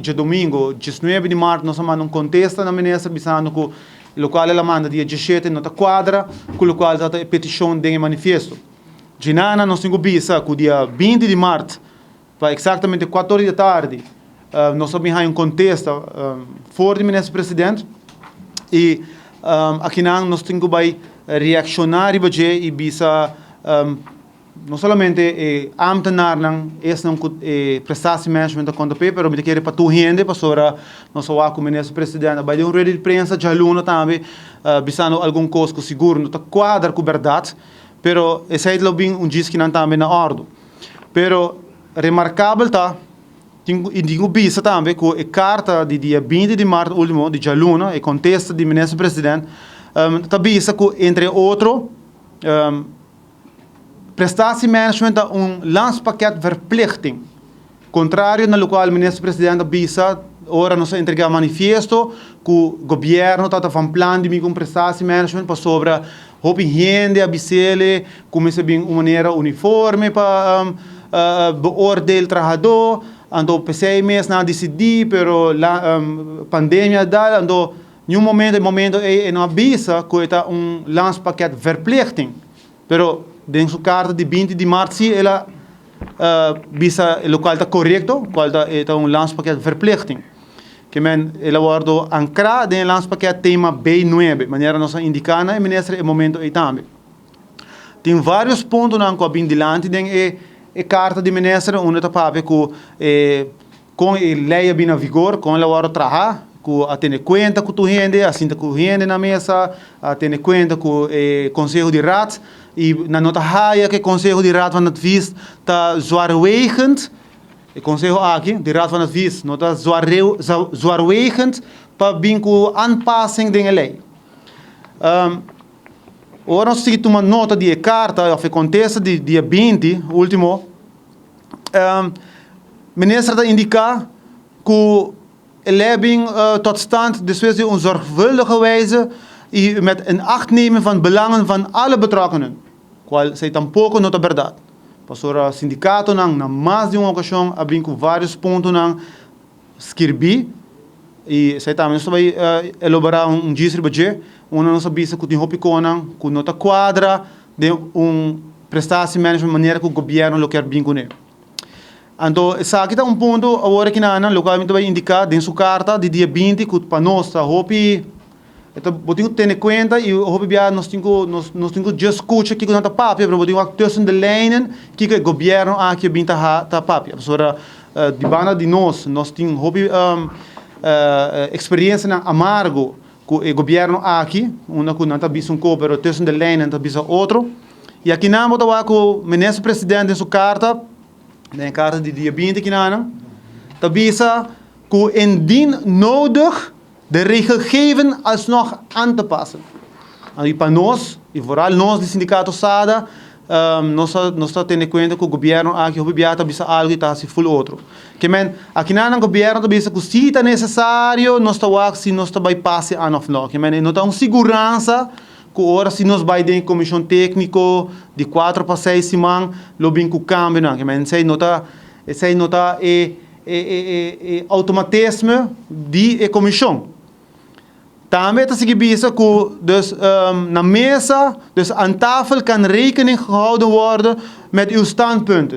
Djadumingu, 19 di mart, nos a manda un kontesta na minister bisando ku lokual el a manda dia 17 no ta kuadra ku lokual ta e petishon den e manifiesto. Djinana nos tin ku bisa ku dia 20 di mart, pa eksaktamente 4 or di tardi, nos a bin haña un kontesta for di minister president i akinan nos tin ku bai reakshoná riba dje i bisa no solamente e ambtenarnan, esnan ku e prestatiemanagement ta konta p'e, pero mi ta kere pa tur hende, pasobra nos a wak ku minister president a bai den un rueda di prensa djaluna tambe bisando algun kos ku sigur no ta kuadra ku bèrdat, pero esei lo bin un djiskinan tambe na òrdu. Pero remarkabel ta tin i tin ku bisa tambe ku e karta di dia 20 di mart último, di djaluna, e kontesta di minister president ta bisa ku, entre otro, prestatiemanagement ta un landspakketverplichting. Kontrario na lokual minister president a bisa ora nos a entregá manifiesto ku gobièrnu ta van plan di bin ku un prestatiemanagement pasobra hopi hende a bis'é ku mester bin un manera uniforme pa beoordeel trahadó, anto p'esei mes nan a disidí, pero la pandemia a dal, anto niun momento e momento ei e no a bisa ku e ta un landspakketverplichting. Pero den su karta di 20 di mart sí el a bisa lokual ta korekto, kual ta e ta un landspakketverplichting. Ke men el a wòrdu ankrá den e landspakket tema B9, manera nos a indiká na e minister e momento ei tambe. Tin vários puntonan ku a bin dilanti den e karta di minister, unda ta papia ku e kon e lei a bin na vigor, kon el a wòrdu trahá, ku a tene kuenta ku tur hende, a sinta ku hende na mesa, a tene kuenta ku e konseho di raad, i nan no ta haya ku e konseho di raad van advies ta zwaarwegend. E konseho aki di Raad van Advies no ta zwaarwegend pa bin ku aanpassing den e lei. Ora nos sigui tuma nota di e karta òf e kontesta di dia 20 último, minister ta indiká ku e lei a bin tot stand despues di un zorgvuldige wijze i met inachtnemen van belangen van alle betrokkenen, kual esei tampoko no ta bèrdat. Pasobra sindikatonan na mas di un okashon a bin ku vários puntonan skirbí i esei tambe nos ta bai elaborá un djis riba dje, unda nos a bisa ku tin hopi konan ku no ta kuadra den un prestatiemanagement manera ku gobièrnu lo kier bin kuné. Anto esaki ta un punto awor aki nan lokual mi ta bai indiká den su karta di dia 20 ku pa nos ta hopi. E ta, bo tin ku tene kuenta i hopi bia nos tin ku, nos tin ku djis skucha kiko nan ta papia, pero bo tin ku wak tussen de lijnen kiko e gobièrnu aki a bin ta ha, ta papia. Pasobra di banda di nos, nos tin hopi eksperiensianan amargo ku e gobièrnu aki, unda ku nan ta bisa un ko pero tussen de lijnen nan ta bisa otro. I akinan bo ta wak ku minister president den su karta, den e karta di dia 20 kinanan, ta bisa ku indien nodig de regelgeving alsnog aan te passen. I pa nos, i vooral nos di sindikato SADA, nos ta tene kuenta ku gobièrnu aki hopi bia ta bisa algu i ta hasi ful otro. Ke men, akinan nan gobièrnu ta bisa ku si ta nesesario nos ta wak si nos ta bai pase aan òf no. Ke men, e no ta un siguransa ku ora si nos bai den e komishon tékniko di 4 pa 6 siman lo bin ku kambionan. Ke men, esei no ta e automatisme di e komishon. Tambe ta sigui bisa ku dus na mesa, dus aan tafel kan rekening gehouden worden met uw standpunten.